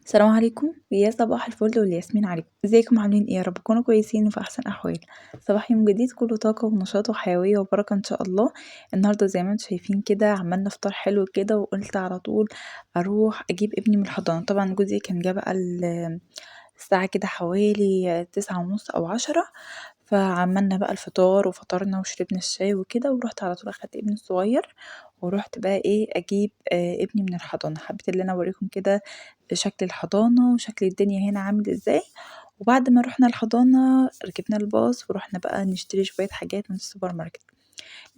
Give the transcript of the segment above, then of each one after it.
السلام عليكم، ويا صباح الفل والياسمين عليكم. ازيكم عاملين ايه؟ يا رب تكونوا كويسين وفي احسن احوال. صباح يوم جديد كله طاقة ونشاط وحيوية وبركة ان شاء الله. النهارده زي ما انتم شايفين كده عملنا فطار حلو كده، وقلت على طول اروح اجيب ابني من الحضانة. طبعا جوزي كان جه بقى الساعة كده حوالي 9:30 او 10، فعملنا بقى الفطار وفطرنا وشربنا الشاي وكده، ورحت على طول اخدت ابني الصغير ورحت بقى اجيب ابني من الحضانة. حبيت ان انا اوريكم كده شكل الحضانة وشكل الدنيا هنا عامل ازاي. وبعد ما رحنا الحضانة ركبنا الباص ورحنا بقى نشتري شوية حاجات من السوبر ماركت.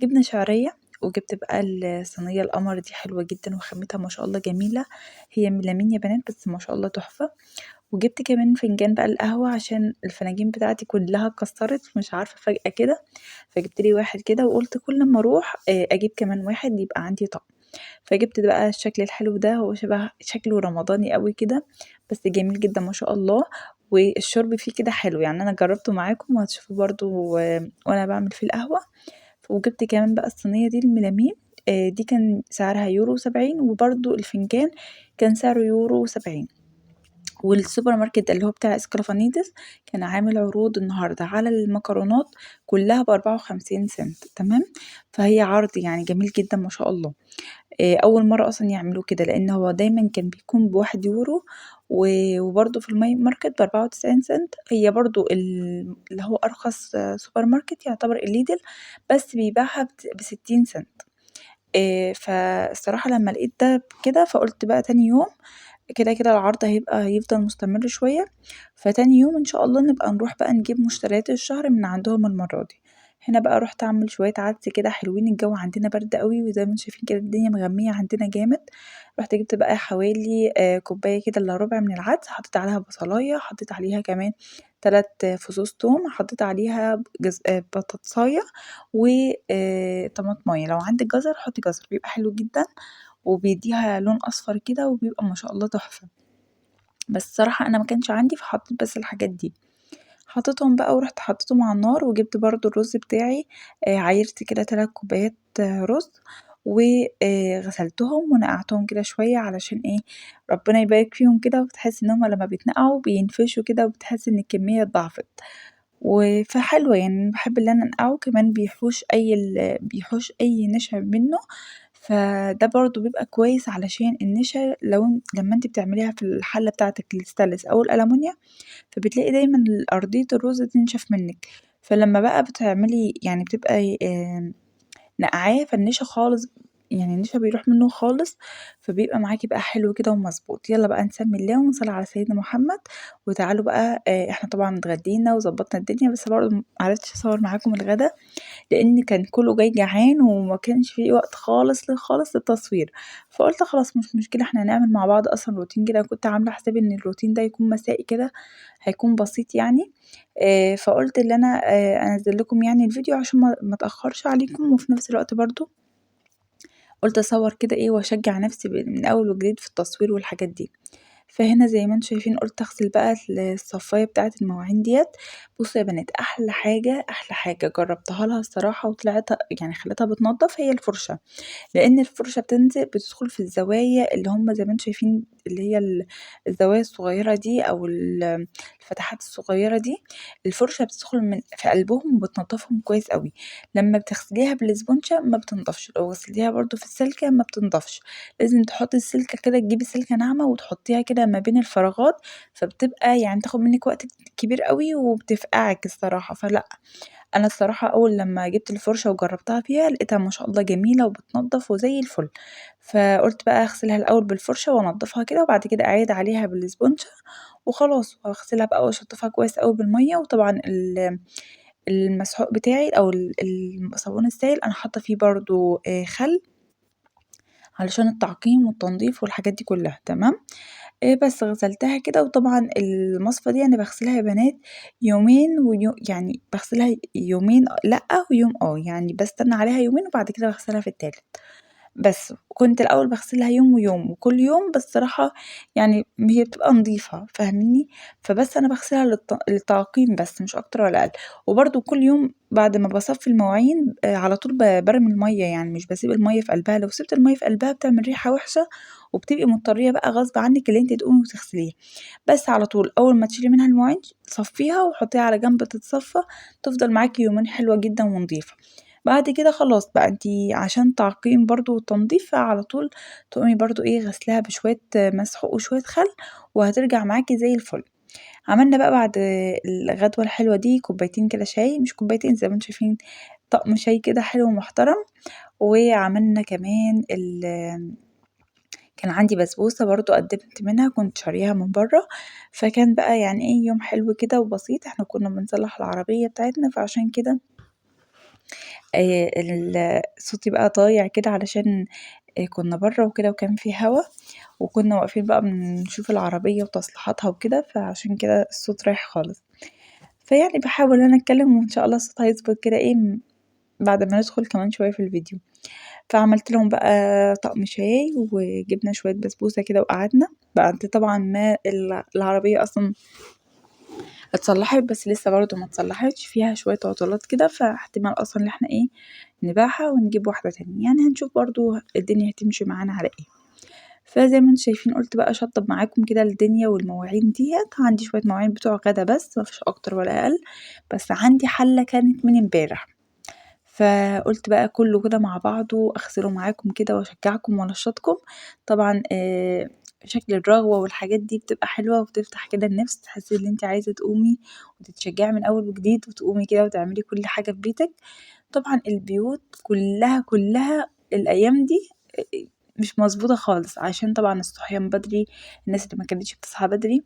جبنا شعرية، وجبت بقى الصينية القمر دي حلوة جدا وخامتها ما شاء الله جميلة، هي ميلامين يا بنات بس ما شاء الله تحفة. وجبت كمان فنجان بقى القهوة عشان الفناجين بتاعتي كلها اتكسرت مش عارفة فجأة كده، فجبت لي واحد كده وقلت كل ما اروح، اجيب كمان واحد يبقى عندي طقم. فجبت بقى الشكل الحلو ده، هو شبه شكله رمضاني قوي كده بس جميل جدا ما شاء الله، والشرب فيه كده حلو، انا جربته معاكم وهتشوفوه برضو وانا بعمل فيه القهوة. وجبت كمان بقى الصينية دي الميلامين، دي كان سعرها يورو 70، وبرضو الفنجان كان سعره يورو 70. والسوبر ماركت اللي هو بتاع اسكرافانيدس كان عامل عروض النهارده على المكرونات كلها بأربعة وخمسين سنت، تمام؟ فهي عرض جميل جدا ما شاء الله. أول مرة أصلاً يعملوه كده، لأن هو دايماً كان بيكون ب1 يورو، وبرضه في الماي ماركت ب94 سنت. هي برضه اللي هو أرخص سوبر ماركت يعتبر الليدل، بس بيبيعها ب60 سنت. فالصراحة لما لقيت ده كده فقلت بقى تاني يوم كده كده العرض هيفضل مستمر شوية، فتاني يوم إن شاء الله نبقى نروح بقى نجيب مشتريات الشهر من عندهم المرة دي. هنا بقى رحت أعمل شوية عدس كده حلوين، الجو عندنا برد قوي وزي ما انتم شايفين كده الدنيا مغمية عندنا جامد. رحت جبت بقى حوالي، كوباية كده إلا ربع من العدس، حطيت عليها بصلاية، حطيت عليها كمان 3 فصوص توم، حطيت عليها بطاطساية و، طماطماية. لو عندك جزر حطي جزر، بيبقى حلو جدا وبيديها لون أصفر كده وبيبقى ما شاء الله تحفة. بس الصراحة أنا ما كانش عندي فحطيت بس الحاجات دي، حطيتهم بقى ورحت حطيتهم على النار. وجبت برضو الرز بتاعي، عايرت كده 3 كوبايات، رز، غسلتهم ونقعتهم كده شوية علشان ربنا يبارك فيهم كده، وبتحس إن هما لما بيتنقعوا بينفشوا كده وبتحس إن الكمية اتضاعفت. فحلوة بحب إن أنا أنقعه، كمان بيحوش أي نشا منه، فده برضو بيبقى كويس علشان النشا لما انت بتعمليها في الحلة بتاعتك الستانلس أو الألمونيا فبتلاقي دايما أرضية الرز تنشف منك، فلما بقى بتعملي يعني بتبقى، نقعاه فالنشا خالص، النشا بيروح منه خالص، فبيبقى معاكي بقى حلو كده ومظبوط. يلا بقى نسمي الله ونصلي على سيدنا محمد. وتعالوا بقى، احنا طبعا اتغدينا وظبطنا الدنيا، بس برضه معرفتش اصور معاكم الغدا لان كان كله جاي جعان وما كانش فيه وقت خالص خالص للتصوير، فقلت خلاص مش مشكلة احنا هنعمل مع بعض اصلا روتين كده. كنت عاملة حسابي ان الروتين ده يكون مسائي كده، هيكون بسيط يعني، فقلت ان انا، انزل لكم الفيديو عشان ما اتاخرش عليكم، وفي نفس الوقت برضو قلت اصور كده واشجع نفسي من اول وجديد في التصوير والحاجات دي. فهنا زي ما انتم شايفين قلت اغسل بقى الصفايه بتاعه المواعين ديت. بصوا يا بنات، احلى حاجه جربتها لها الصراحه وطلعت خليتها بتنظف هي الفرشه، لان الفرشه بتدخل في الزوايا اللي هم زي ما انتم شايفين اللي هي الزوايا الصغيره دي او الفتحات الصغيره دي، الفرشه بتدخل في قلبهم وبتنظفهم كويس قوي. لما بتغسليها بالاسبونجه ما بتنضفش، لو غسلتيها برضو في السلكه ما بتنضفش، لازم تحطي السلكه كده، تجيبي سلكه ناعمه وتحطيها كده ما بين الفراغات، فبتبقى تاخد منك وقت كبير قوي وبتفقعك الصراحه. فلا انا الصراحه اول لما جبت الفرشه وجربتها فيها لقيتها ما شاء الله جميله وبتنضف وزي الفل، فقلت بقى اغسلها الاول بالفرشه وانضفها كده، وبعد كده اعيد عليها بالاسبونجه وخلاص، واغسلها بقى واشطفها كويس قوي بالميه. وطبعا المسحوق بتاعي او الصابون السائل انا حاطه فيه برضو، خل علشان التعقيم والتنظيف والحاجات دي كلها، تمام. بس غسلتها كده. وطبعا المصفى دي انا بغسلها يا بنات يومين ويو-، يعني بغسلها يومين لأ ويوم يعني بستنى عليها يومين وبعد كده بغسلها في التالت. بس كنت الأول باغسلها يوم ويوم وكل يوم، بس صراحة يعني هي بتبقى نضيفة فاهميني، فبس أنا باغسلها للتعقيم بس مش أكتر ولا أقل. وبرده كل يوم بعد ما باصفي المواعين على طول بارمي المية، يعني مش باسيب المية في قلبها، لو سِبت المية في قلبها بتعمل ريحة وحشة وبتبقي مضطرية بقى غصب عنِك اللي أنتِ تقومي وتغسليها. بس على طول أول ما تشيلي منها المواعين صفيها وحطيها على جنب تتصفى، تفضل معاكِ يومين حلوة جدا ونضيفة. بعد كده خلاص بقى انتي عشان تعقيم برضو والتنظيف، فعلى طول تقومي برضو غسلاها بشوية مسحوق وشوية خل، وهترجع معاكي زي الفل. عملنا بقى بعد الغدوة الحلوة دي كوبايتين كده شاي، مش كوبايتين زي ما انتم شايفين، طقم شاي كده حلو ومحترم. وعملنا كمان كان عندي بسبوسة برضو قدمت منها، كنت شارياها من بره، فكان بقى يوم حلو كده وبسيط. احنا كنا بنصلح العربية بتاعتنا، فعشان كده صوتي بقى طايع كده علشان كنا بره وكده، وكان في هوا، وكنا واقفين بقى بنشوف العربية وتصليحاتها وكده، فعشان كده الصوت رايح خالص. فيعني بحاول ان انا اتكلم وان شاء الله الصوت هيظبط كده بعد ما ندخل كمان شوية في الفيديو. فعملت لهم بقى طقم شاي وجبنا شوية بسبوسة كده وقعدنا. بعد طبعا ما العربية اصلا اتصلحت، بس لسه برضو ما اتصلحتش، فيها شوية عطلات كده، فاحتمال اصلا ان احنا نبيعها ونجيب واحدة تانية، هنشوف برضو الدنيا هتمشي معانا على ايه. فزي ما انتم شايفين قلت بقى اشطب معاكم كده الدنيا والمواعين ديت. عندي شوية مواعين بتوع غدا بس، مفيش اكتر ولا اقل، بس عندي حلة كانت من امبارح، فقلت بقى كله كده مع بعضه اغسله معاكم كده واشجعكم وانشطكم. طبعا، شكل الرغوة والحاجات دي بتبقى حلوة وبتفتح كده النفس، تحسي ان انت عايزة تقومي وتتشجعي من اول وجديد وتقومي كده وتعملي كل حاجة في بيتك. طبعا البيوت كلها الايام دي مش مظبوطة خالص، عشان طبعا الصحيان بدري، الناس اللي ما كانتش بتصحى بدري،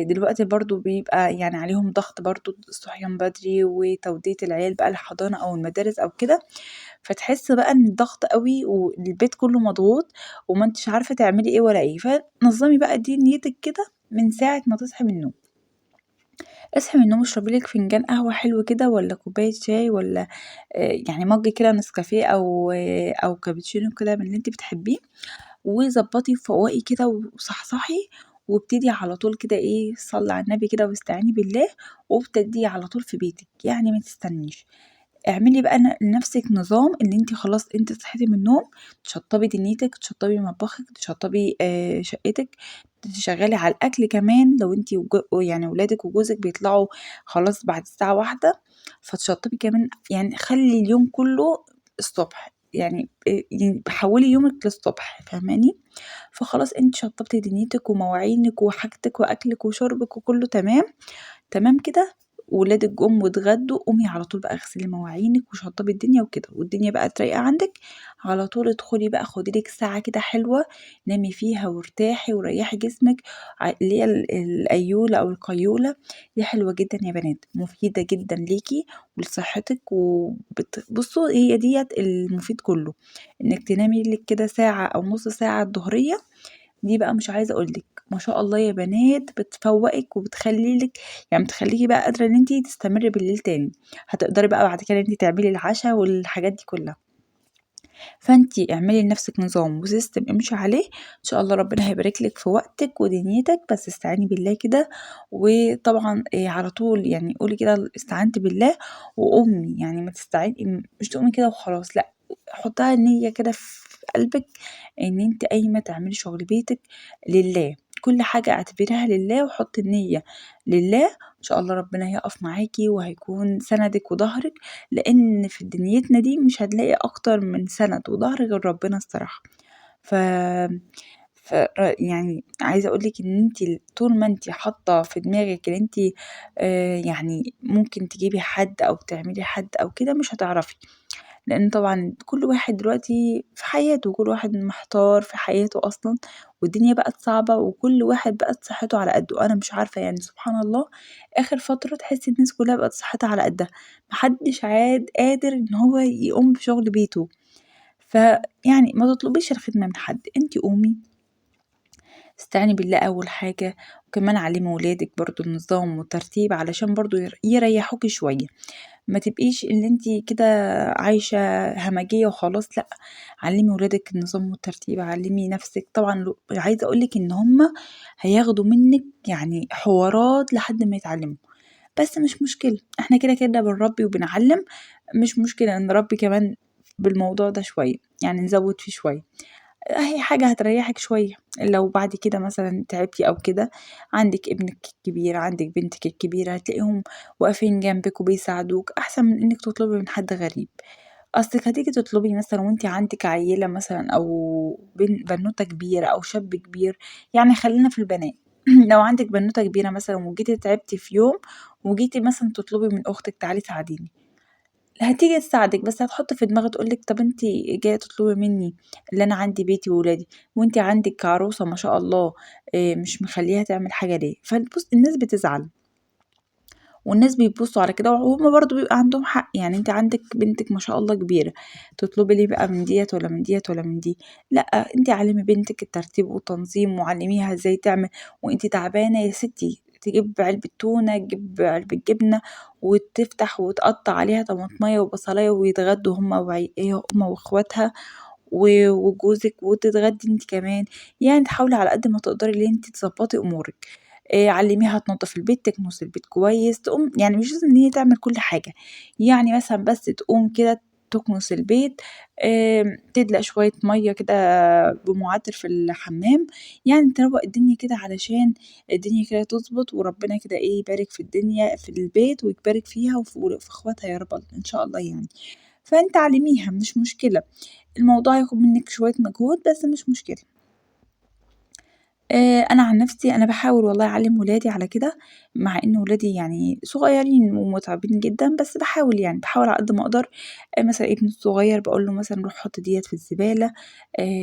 دلوقتي برضو بيبقى عليهم ضغط برضو الصحيان بدري وتودية العيال بقى الحضانة او المدارس او كده، فتحس بقى ان الضغط قوي والبيت كله مضغوط وما انتش عارفة تعملي ايه ولا ايه. فنظمي بقى دي نيتك كده من ساعة ما تصحي من النوم. اصحي من النوم اشربي لك فنجان قهوة حلو كده، ولا كوباية شاي، ولا، مج كده نسكافيه او كابتشينو كده من اللي انت بتحبيه، وظبطي فوقي كده وصحصحي، وابتدي على طول كده صلي على النبي كده واستعيني بالله، وابتدي على طول في بيتك، ما تستنيش. اعملي بقى لنفسك نظام ان انت خلاص انت صحيتي من النوم تشطبي دنيتك، تشطبي مطبخك، تشطبي، شقتك، تشغلي على الاكل كمان لو انت ولادك وجوزك بيطلعوا خلاص بعد الساعه 1، فتشطبي كمان، خلي اليوم كله الصبح، حولي يومك للصبح، فاهماني؟ فخلاص انت شطبتي دنيتك ومواعينك وحاجتك واكلك وشربك وكله تمام تمام كده، ولادك جم واتغدوا، قومي على طول بقى اغسلي مواعينك وشطبي الدنيا وكده، والدنيا بقى رايقه عندك. على طول ادخلي بقى خدي لك ساعه كده حلوه نامي فيها وارتاحي وريحي جسمك، اللي هي القيوله او القيوله دي حلوه جدا يا بنات، مفيده جدا ليكي ولصحتك. بصوا هي ديت المفيد كله، انك تنامي لك كده ساعه او نص ساعه الظهريه دي بقى، مش عايزه اقولك ما شاء الله يا بنات بتفوقك وبتخلي لك، يعني بتخليكي بقى قادره ان انتي تستمري بالليل تاني، هتقدري بقى بعد كده ان انتي تعملي العشاء والحاجات دي كلها. فانتي اعملي لنفسك نظام وسيستم امشي عليه، ان شاء الله ربنا هيبارك لك في وقتك ودنيتك، بس استعيني بالله كده. وطبعا على طول قولي كده استعنت بالله وقومي، ما تستعيني، مش تقومي كده وخلاص، لا حطها نية كده في قلبك ان انت قايمه تعملي شغل بيتك لله، كل حاجه اعتبريها لله وحطي النيه لله، ان شاء الله ربنا هيقف معاكي وهيكون سندك وظهرك، لان في دنيتنا دي مش هتلاقي اكتر من سند وظهر غير ربنا الصراحه. ف عايزه اقول لك ان انت طول ما انت حاطه في دماغك ان انت، ممكن تجيبي حد او تعملي حد او كده، مش هتعرفي، لان طبعا كل واحد دلوقتي في حياته، وكل واحد محتار في حياته اصلا، والدنيا بقت صعبه، وكل واحد بقت صحته على قده. انا مش عارفه، سبحان الله اخر فتره تحسي الناس كلها بقت صحتها على قدها، محدش عاد قادر ان هو يقوم بشغل بيته. فيعني ما تطلبيش الخدمه من حد، انتي قومي استعيني بالله اول حاجه، وكمان علمي ولادك برضو النظام والترتيب علشان برضو يريحوكي شويه. ما تبقيش اللي أنتِ كده عايشة همجية وخلاص، لأ، علّمي ولادِك النظام والترتيب، علّمي نَفْسِك. طبعًا عايزة أقول لِك إن هُم هياخدوا منِّك يعني حوارات لحد ما يتعلموا، بس مش مشكلة، إحنا كده كده بنربي وبنعلّم، مش مشكلة نربي كمان بالموضوع ده شوية، يعني نزوّد فيه شوية. أهي حاجة هتريحِك شوية، لو بعد كده مثلًا تعبتِ أو كده، عندِك ابنِك الكبير، عندِك بنتِك الكبيرة، هتلاقيهم واقفين جنبِك وبيساعدوك، أحسن من إنِّك تطلبي من حد غريب. أصلِك هتيجي تطلبي مثلًا وأنتِ عندِك عيّلة مثلًا أو بنوتة كبيرة أو شاب كبير، يعني خلّينا في البنات، لو عندِك بنوتة كبيرة مثلًا وجيتِ تعبتِ في يوم وجيتِ مثلًا تطلبي من أختِك تعالي ساعديني، هتيجي تساعدِك بس هتحط في دماغها تقول لِك طب أنتِ جاية تطلبي مني اللي أنا عندي بيتي وولادي، وأنتِ عندِك عروسة ما شاء الله، مش مخلياها تعمل حاجة ليه؟ فبُص الناس بتزعل، والناس بيبصوا على كده، وهم برضه بيبقى عندهم حق. يعني أنتِ عندِك بنتِك ما شاء الله كبيرة، تطلبي ليه بقى من ديّة ولا من ديّة ولا من دي؟ لأ، أنتِ علمي بنتِك الترتيب والتنظيم، وعلميها إزاي تعمل، وأنتِ تعبانة يا ستي تجيب علبة تونة، تجيب علبة جبنة، وتفتح وتقطع عليها طماطمية وبصلاية، ويتغدوا هما واخواتها وجوزك، وتتغدي انت كمان. يعني تحاولي على قد ما تقدري ان انت تظبطي امورك. علميها تنظف البيت، تكنس البيت كويس، تقوم، يعني مش لازم ان هي تعمل كل حاجة، يعني مثلا بس تقوم كده تكنس البيت، تدلق شوية مية كده بمعطر في الحمام، يعني تروق الدنيا كده علشان الدنيا كده تظبط، وربنا كده يبارك في الدنيا في البيت، ويبارك فيها وفي اخواتها يا رب ان شاء الله. يعني فانت علميها، مش مشكلة، الموضوع هياخد منك شوية مجهود بس مش مشكلة. أنا عن نفسي أنا بحاول والله أعلم ولادي على كده، مع إن ولادي يعني صغيرين ومتعبين جدا، بس بحاول، يعني بحاول على قد ما أقدر. مثلا ابني الصغير بقول له مثلا روح حط ديت في الزبالة،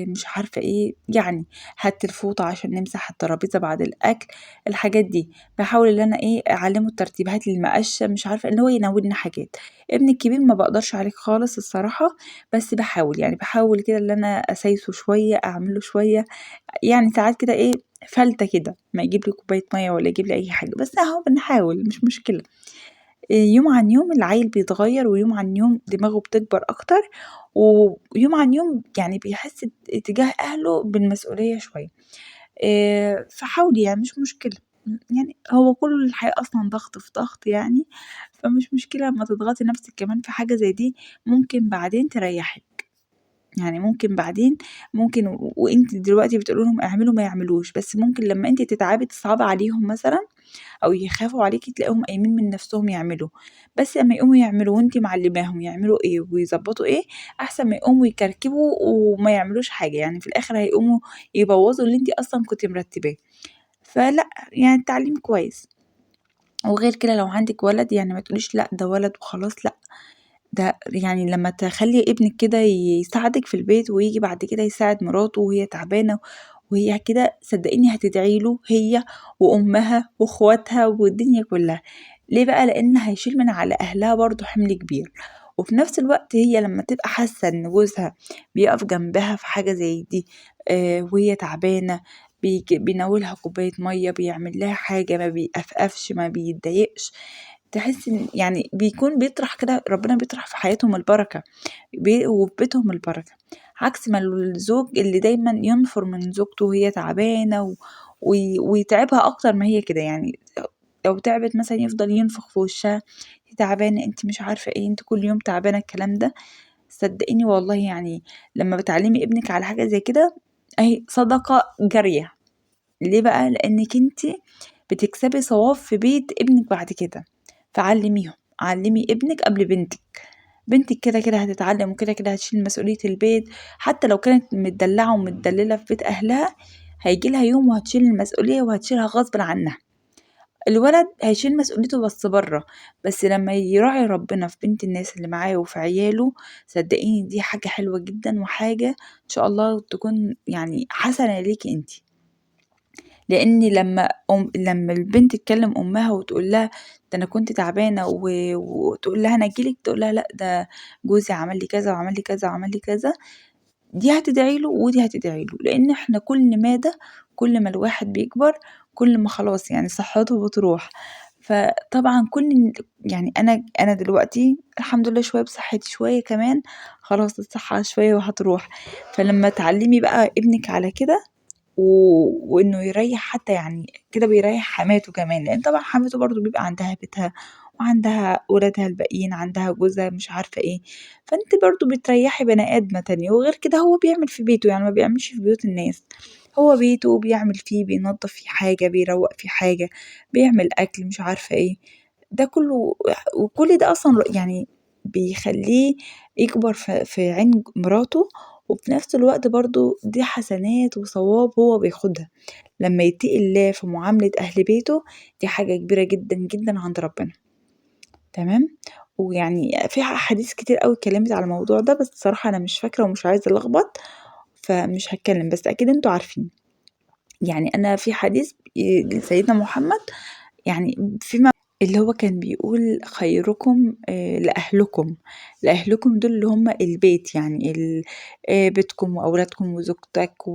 مش عارفة إيه، يعني هات الفوطة عشان نمسح الترابيزة بعد الأكل، الحاجات دي بحاول إن أنا أعلمه الترتيب، هات لي المقشة، مش عارفة إن هو يناولني حاجات. ابني الكبير ما بقدرش عليه خالص الصراحة، بس بحاول، يعني بحاول كده إن أنا أسايسه شوية، أعمله شوية، يعني ساعات كده فلتة كده، ما يجيب لي كوباية مية ولا يجيب لي أي حاجة، بس أهو بنحاول، مش مشكلة. يوم عن يوم العيل بيتغير، ويوم عن يوم دماغه بتكبر أكتر، ويوم عن يوم يعني بيحس تجاه أهله بالمسؤولية شوية. فحاولي، يعني مش مشكلة، يعني هو كل الحياة أصلا ضغط في ضغط يعني، فمش مشكلة لما تضغطي نفسك كمان في حاجة زي دي، ممكن بعدين تريحك. يعني ممكن بعدين، ممكن وانت دلوقتي بتقولي لهم اعملوا ما يعملوش، بس ممكن لما انت تتعبي تصعبي عليهم مثلا، او يخافوا عليكي، تلاقيهم قايمين من نفسهم يعملوا. بس لما يقوموا يعملوا وانت معلماهم يعملوا ايه ويظبطوا ايه، احسن ما يقوموا يكركبوا وما يعملوش حاجه، يعني في الاخر هيقوموا يبوظوا اللي انت اصلا كنت مرتباه. فلا، يعني التعليم كويس. وغير كده لو عندك ولد، يعني ما تقوليش لا ده ولد وخلاص، لا ده يعني لما تخلي ابنك كده يساعدك في البيت، ويجي بعد كده يساعد مراته وهي تعبانة وهي كده، صدقيني هتدعي له هي وأمها وأخواتها والدنيا كلها. ليه بقى؟ لأن هيشيل من على أهلها برضو حمل كبير، وفي نفس الوقت هي لما تبقى حاسة إن جوزها بيقف جنبها في حاجة زي دي، وهي تعبانة، بيناولها كوباية مية، بيعمل لها حاجة، ما بيقفقفش، ما بيتضايقش، تحس إن يعني بيكون بيطرح كده، ربنا بيطرح في حياتهم البركة، وفي بيتهم البركة، عكس ما الزوج اللي دايما ينفر من زوجته وهي تعبانة ويتعبها أكتر ما هي كده. يعني لو تعبت مثلا يفضل ينفخ في وشها، انت تعبانة، انت مش عارفة ايه، انت كل يوم تعبانة، الكلام ده. صدقيني والله يعني لما بتعلمي ابنك على حاجة زي كده، اهي صدقة جارية. ليه بقى؟ لأنك انت بتكسبي ثواب في بيت ابنك بعد كده. فعلميهم، علمي ابنك قبل بنتك. بنتك كده كده هتتعلم، وكده كده هتشيل مسؤولية البيت، حتى لو كانت متدلعة ومتدللة في بيت أهلها، هيجي لها يوم وهتشيل المسؤولية وهتشيلها غصب عنها. الولد هيشيل مسؤوليته بس بره، بس لما يراعي ربنا في بنت الناس اللي معاه وفي عياله، صدقيني دي حاجة حلوة جدا، وحاجة إن شاء الله تكون يعني حسنة ليكي انتي. لأن لما البنت تكلم أمها وتقول لها ده أنا كنت تعبانة وتقول لها أنا أجيلك، تقول لها لأ ده جوزي عمل لي كذا وعمل لي كذا وعمل لي كذا، دي هتدعي له ودي هتدعي له. لأن إحنا كل ما ده، كل ما الواحد بيكبر، كل ما خلاص يعني صحته بتروح. فطبعًا كل يعني أنا دلوقتي الحمد لله شوية بصحتي، شوية كمان خلاص الصحة شوية وهتروح. فلما تعلمي بقى ابنك على كده وإنه يريح حتى يعني كده بيريح حماته كمان، لأن طبعًا حماته برضه بيبقى عندها بيتها وعندها ولادها الباقيين، عندها جوزها، مش عارفة إيه، فأنتِ برضه بتريحي بني آدمة تانية. وغير كده هو بيعمل في بيته، يعني ما بيعملش في بيوت الناس، هو بيته بيعمل فيه، بينظف فيه حاجة، بيروق فيه حاجة، بيعمل أكل، مش عارفة إيه، ده كله. وكل ده أصلاً بيخليه يكبر في عين مراته، وفي نفس الوقت برضو دي حسنات وصواب هو بياخدها لما يتقي الله في معاملة أهل بيته، دي حاجة كبيرة جدا جدا عند ربنا. تمام؟ ويعني في أحاديث كتير قوي اتكلمت على الموضوع ده، بس الصراحة أنا مش فاكرة ومش عايزة ألخبط فمش هتكلم، بس أكيد انتوا عارفين. أنا في حديث لسيدنا محمد، فيما اللي هو كان بيقول خيركم، لأهلكم، لأهلكم دول اللي هم البيت، يعني بيتكم وأولادكم وزوجتك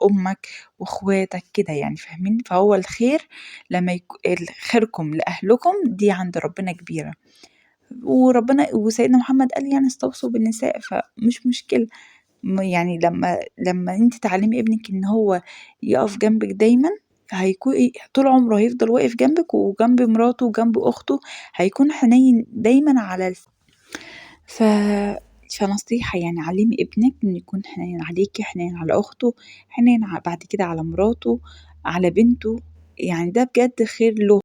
وأمك وأخواتك كده، فاهمين؟ فهو الخير لما خيركم لأهلكم دي عند ربنا كبيرة. وسيدنا محمد قال استوصوا بالنساء، فمش مشكلة. لما انت تعلمي ابنك ان هو يقف جنبك دايما، هيكون إيه، طول عمره هيفضل واقف جنبك وجنب مراته وجنب اخته، هيكون حنين دايما على فنصيحة علمي ابنك انه يكون حنين عليكي، حنين على اخته، حنين بعد كده على مراته، على بنته، ده بجد خير له.